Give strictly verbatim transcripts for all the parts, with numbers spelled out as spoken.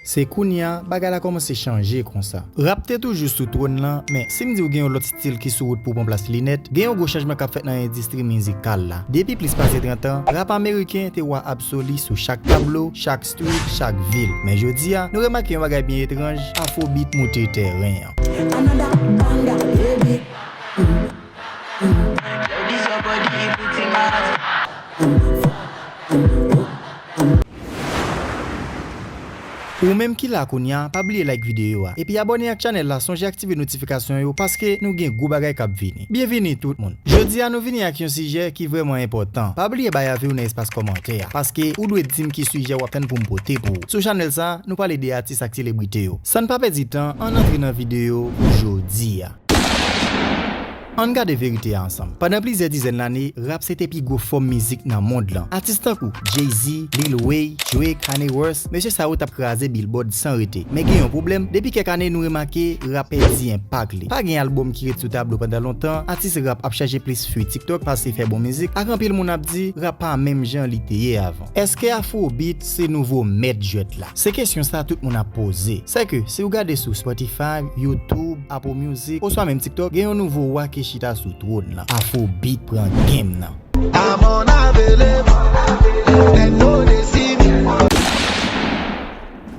Se kounye a, bagay la kòmanse chanje konsa. Rap te toujou sou twòn lan, men si m di w gen yon lòt stil ki sou wout pou pran plas li nèt, gen yon gwo chanjman k ap fèt nan endistri mizikal la. Depi plis pase trant an, rap ameriken te wa absoli sou chak tablo, chak street, chak vil. Men jodi a, nou remake yon bagay byen etranj, afrobeat moute tèren an. Another banger, baby. Ladies, your body, it put in my heart. Ou menm ki la kounye a, pa bliye like videyo a. Epi abòne ak chanèl la, sonje aktive notifikasyon yo paske nou gen gwo bagay k ap vini. Byenvini tout moun. Jodi a nou vini ak yon sijè ki vrèman enpòtan. Pa bliye bay avi w nan espas kòmantè a, paske ou dwe di m ki sijè w ap tann pou m pote pou ou. Sou chanèl sa, nou pale de atis ak selebrite yo. San n pa pèdi tan, ann antre nan videyo pou jodi a. Ann gade verite a ansanm. Pandan plizyè dizèn lane, rap se te pi gwo fòm mizik nan mond lan. Atis tankou Jay-Z, Lil Wayne, Drake, Kanye West, mesye sa yo t ap kraze Billboard san rete. Men gen yon pwoblèm, depi kèk ane nou remake rap pèdi enpak li. Pa gen albòm ki ret sou tablo pandan lontan, atis rap ap chache plis feat TikTok pase fè bon mizik, ak anpil moun ap di rap pa menm jan li te ye avan. Èske afrobeat se nouvo mèt jwèt la? Se kesyon sa tout moun ap poze. Sèke, si w gade sou Spotify, YouTube, Apple Music, oswa menm TikTok, gen yon nouvo wa ki chita sou twòn lan. Afrobeat pran game nan. I'm unavailable, dem no dey see me.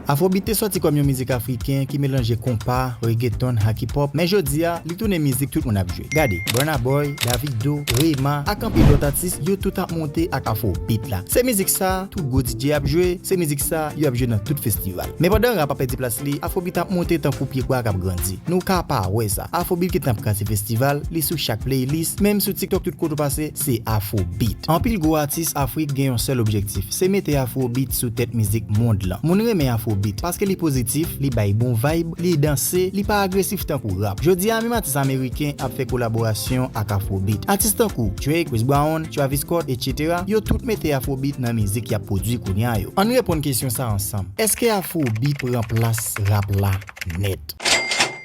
Afrobeat te sòti kòm yon mizik afriken ki melanje konpa, reggaeton ak hip hop, men jodi a, li tounen mizik tout moun ap jwe. Gade, Burna Boy, Davido, Rema, ak anpil lòt atis, yo tout ap monte ak afrobeat la. Se mizik sa, tout gwo D J ap jwe, se mizik sa, yo ap jwe nan tout festival. Men pandan rap ap pèdi plas li, afrobeat ap monte tankou pyebwa k ap grandi. Nou ka pa wè sa. Afrobeat gentan ap kraze festival, li sou chak playlist, menm sou TikTok tout kote w pase, se afrobeat. Anpil gwo atis Afrik gen yon sèl objektif, se mete afrobeat sou tèt mizik mond lan. Moun renmen afrobeat paske li pozitif, li bay bon vibe, li danse, li pa agresif tankou rap. Jodi a, menm atis ameriken ap fè kolaborasyon ak afrobeat. Atis tankou Drake, Chris Brown, Travis Scott, et cetera, yo tout mete afrobeat nan mizik y ap pwodui kounye a yo. Ann reponn kesyon sa ansanm. Èske afrobeat pran plas rap la nèt?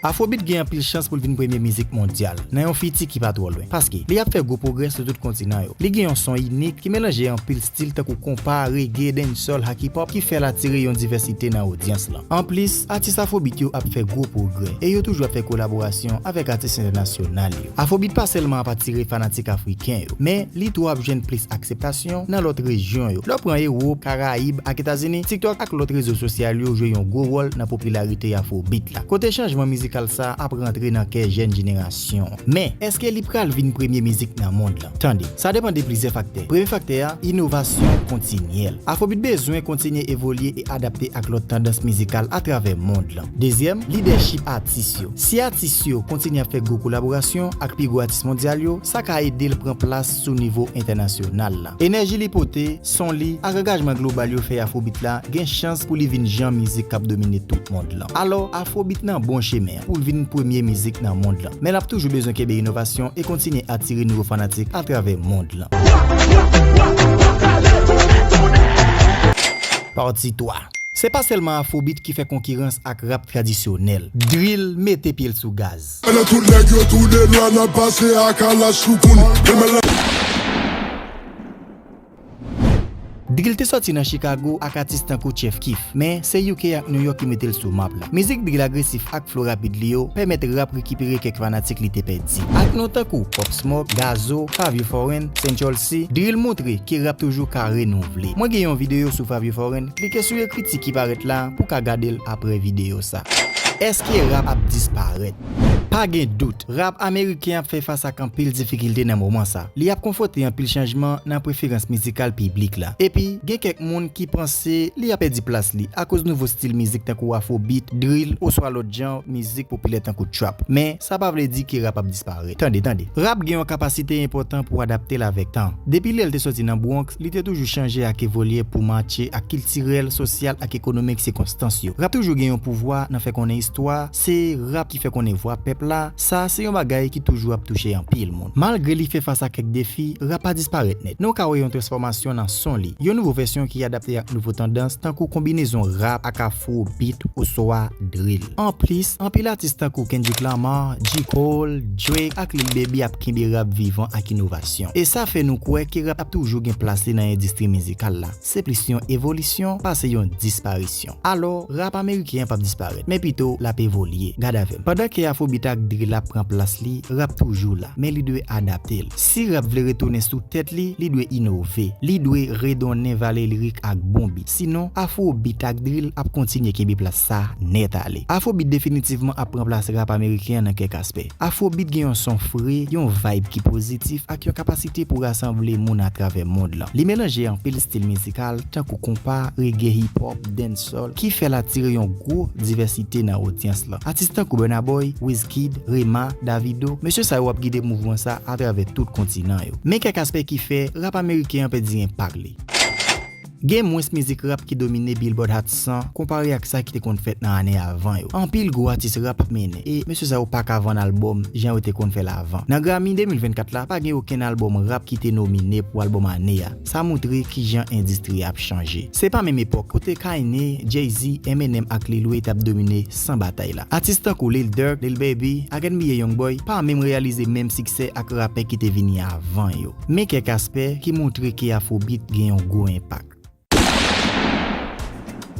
Afrobeat gen anpil chans pou l vin premye mizik mondyal nan yon fiti ki pa twò lwen, paske li ap fè gwo pwogrè sou tout kontinan yo. Li gen yon son inik ki melanje anpil stil tankou konpa, reggae, dancehall ak hip hop ki fè l atire yon divèsite nan odyans lan. Anplis, atis afrobeat yo ap fè gwo pwogrè e yo toujou ap fè kolaborasyon avèk atis entènasyonal yo. Afrobeat pa sèlman ap atire fanatik afriken yo, men li tou ap jwenn plis akseptasyon nan lòt rejyon yo. Lè w pran Ewòp, Karayib ak Etazini, TikTok ak lòt rezo sosyal yo jwe yon gwo wòl nan popilarite afrobeat la. Kote chanjman mizikal sa ap rantre nan kè jèn jenerasyon an. Men, èske li pral vin premye mizik nan mond lan? Tande, sa depann de plizyè faktè. Premye faktè a, inovasyon kontinyèl. Afrobeat bezwen kontinye evolye e adapte ak lòt tandans mizikal atravè mond lan. Dezyèm, lidèchip atis yo. Si atis yo kontinye ap fè gwo kolaborasyon ak pi gwo atis mondyal yo, sa ka ede l pran plas sou nivo entènasyonal la. Enèji li pote, son li, ak angajman global yo fè afrobeat la gen chans pou li vin jan mizik k ap domine tout mond lan. Alò, afrobeat nan bon chemen an pou l vin premye mizik nan mond lan. Men l ap toujou bezwen kenbe inovasyon e kontinye atire nouvo fanatik atravè mond lan. Pati twa. Se pa sèlman afrobeat ki fè konkirans ak rap tradisyonèl. Drill mete pye l sou gaz. Nan tout nèg yo tou de lwa n ap pase ak alas choukoun. Drill te sòti nan Chicago ak atis tankou Chief Keef, men se U K ak New York ki mete l sou map la. Mizik drill agresif ak flo rapid li yo pèmèt rap rekipere kèk fanatik li te pèdi. Ak non tankou Pop Smoke, Gazzo, Fivio Foreign, Central Cee, drill montre ke rap toujou ka renouvle. Mwen gen yon videyo sou Fivio Foreign, klike sou ekritik ki parèt la pou w ka gade l apre videyo sa. Èske rap ap disparèt? Pa gen dout, rap ameriken ap fè fas ak anpil difikilte nan moman sa. Li ap konfwonte anpil chanjman nan preferans mizikal piblik la. Epi, gen kèk moun ki panse li ap pèdi plas li akoz nouvo stil mizik tankou afrobeat, drill, oswa lòt jan mizik popilè tankou trap. Men, sa pa vle di ke rap ap disparèt. Tande, tande. Rap gen yon kapasite enpòtan pou adapte l avèk tan. Depi lè l te sòti nan Bronx, li te toujou chanje ak evolye pou matche ak kiltirèl, sosyal ak ekonomik sikonstans yo. Rap toujou gen yon pouvwa nan fè konnen istwa, se rap ki fè konnen vwa pèp la, sa se yon bagay ki toujou ap touche anpil moun. Malgre li fè fas a kèk defi, rap pa disparèt nèt. Nou ka wè yon transfòmasyon nan son li, yon nouvo vèsyon ki adapte ak nouvo tandans, tankou konbinezon rap ak afrobeat oswa drill. Anplis, anpil atis tankou Kendrick Lamar, J. Cole, Drake ak Lil Baby ap kenbe rap vivan ak inovasyon. E sa fè nou kwè ke rap ap toujou gen plas li nan endistri mizikal la. Se plis yon evolisyon pase yon disparisyon. Alò, rap ameriken an p ap disparèt, men pito l ap evolye. Gad avè m. Pandan ke afrobeat ak drill ap pran plas li, rap toujou la, men li dwe adapte l. Si rap vle retounen sou tèt li, li dwe inove. Li dwe redonnen valè lirik ak bon beat. Sinon, afrobeat ak drill ap kontinye kenbe plas sa nèt ale. Afrobeat definitivman ap pran plas rap ameriken an nan kèk aspè. Afrobeat gen yon son fre, yon vibe ki pozitif ak yon kapasite pou rasanble moun atravè mond lan. Li melanje anpil stil mizikal, tankou konpa, reggae, hip hop, dancehall, ki fè l atire yon gwo divèsite nan odyans lan. Atis tankou Burna Boy, Wizkid, Rema, Davido, mesye sa yo ap gide mouvman sa atravè tout kontinan yo. Men kèk aspè ki fè rap ameriken an pèdi enpak li. Gen mwens mizik rap ki domine Billboard Hot san konpare ak sa ki te konn fèt nan ane avan yo. Anpil gwo atis rap ap mennen, e mesye sa yo pa ka vann albòm jan yo te konn fè l avan. Nan Grammy de mil vennkat la, pa gen okenn albòm rap ki te nomine pou albòm ane a. Sa montre kijan endistri a ap chanje. Se pa menm epòk kote Kanye, Jay-Z, Eminem ak Lil Wayne t ap domine san batay la. Atis tankou Lil Durk, Lil Baby ak N B A Youngboy pa menm reyalize menm siksè ak rapè ki te vini avan yo. Men kèk aspè ki montre ke afrobeat gen yon gwo enpak.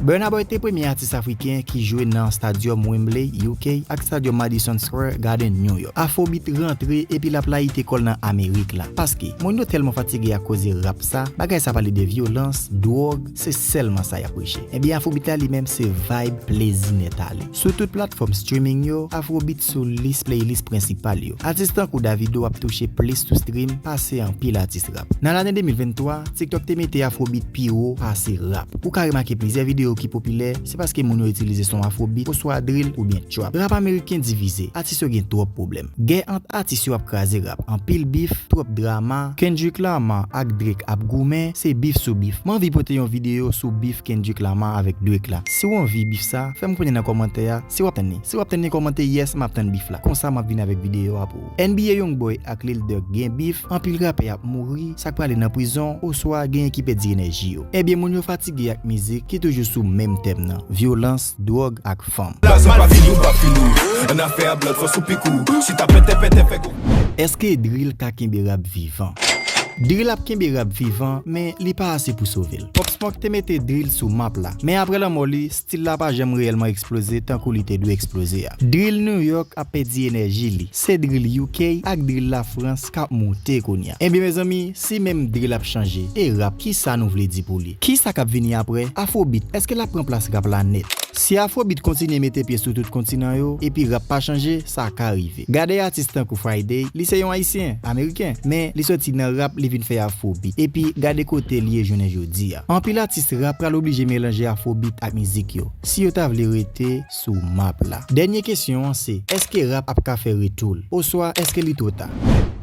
Burna Boy te premye atis afriken ki jwe nan Stadyòm Wembley, U K, ak Stadyòm Madison Square Garden, New York. Afrobeat rantre epi l ap layite kò l nan Amerik la. Paske, moun yo tèlman fatige ak koze rap sa, bagay sa pale de vyolans, dwòg, se sèlman sa y ap preche. Ebyen, afrobeat la li menm se vibe plezi nèt ale. Sou tout platfòm streaming yo, afrobeat sou lis playlist prensipal yo. Atis tankou Davido ap touche plis tou stream pase anpil atis rap. Nan lane de mil venntwa, TikTok te mete afrobeat pi wo pase rap. Ou ka remake plizyè videyo ki popilè, se paske moun yo itilize son afrobeat, oswa drill, oubyen trap. Rap ameriken divize, atis yo gen twòp pwoblèm. Gè ant atis yo ap kraze rap, anpil bif, twòp drama. Kendrick Lamar ak Drake ap goumen, se bif sou bif. M anvi pote yon videyo sou bif Kendrick Lamar avèk Drake la. Si w anvi bif sa, fè m konnen nan kòmantè a si w ap tann li. Si w ap tann li, kòmante yes, m ap tann bif la. Konsa m ap vin avèk videyo a pou ou. N B A Youngboy ak Lil Durk gen bif, anpil rapè ap mouri, sa k prale nan prizon, oswa genyen ki pèdi enèji yo. Ebyen, moun yo fatige ak mizik ki toujou sou menm tèm nan, vyolans, dwòg ak fanm. Blaze pa fini, ou pa fini. An afè a blood fòs ou pik ou. Si ta pètè pètè fè gwo. Èske drill ka kenbe rap vivan? Drill ap kenbe rap vivan, men li pa ase pou sove l. Pop Smoke te mete drill sou map la, men apre lanmò li, stil la pa janm reyèlman eksploze tankou li te dwe eksploze a. Drill New York ap pèdi enèji li. Se drill U K ak drill Lafrans k ap moute kounye a. Ebyen, mezanmi, si menm drill ap chanje, e rap, kisa nou vle di pou li? Kisa k ap vini apre? Afrobeat, èske l ap pran plas rap la nèt? Si afrobeat kontinye mete pye sou tout kontinan yo, epi rap pa chanje, sa ka rive. Gade atis tankou Friday, li se yon ayisyen, ameriken, men li soti nan rap, li vin fè afrobeat. Epi gade kote l ye jounen jodi a. Anpil atis rap pral oblije melanje afrobeat ak mizik yo, si yo ta vle rete sou map la. Dènye kesyon an se, èske rap ap ka fè retou l? Oswa èske li twò ta?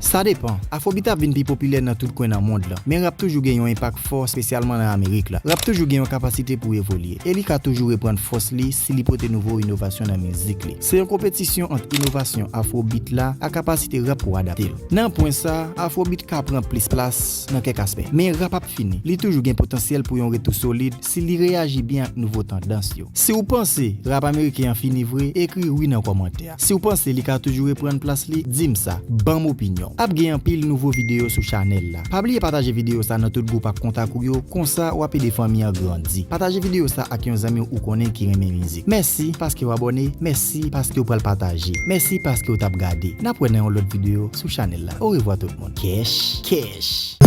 Sa depan. Afrobeat ap vin pi popilè nan tout kwen nan mond lan, men rap toujou gen yon enpak fò, espesyalman nan Amerik la. Rap toujou gen yon kapasite pou evolye, e li ka toujou reprann fòs li si li pote nouvo inovasyon nan mizik li. Se yon konpetisyon ant inovasyon afrobeat la ak kapasite rap pou adapte l. Nan pwen sa, afrobeat ka pran plis plas nan kèk aspè, men rap ap fini. Li toujou gen potansyèl pou yon retou solid si li reyaji byen ak nouvo tandans yo. Si w panse rap ameriken an fini vre, ekri wi nan kòmantè a. Si w panse li ka toujou reprann plas li, di m sa. Ban m opinyon w. Ap gen anpil nouvo videyo sou chanèl la. Pa bliye pataje videyo sa nan tout gwoup ak kontak ou yo, konsa w ap ede fanmi an grandi. Pataje videyo sa ak yon zanmi w ou konnen ki renmen mizik. Mèsi paske w abòne, mèsi paske w pral pataje, mèsi paske w t ap gade. N ap wè nan yon lòt videyo sou chanèl la. Orevwa tout moun. Kèch, kèch.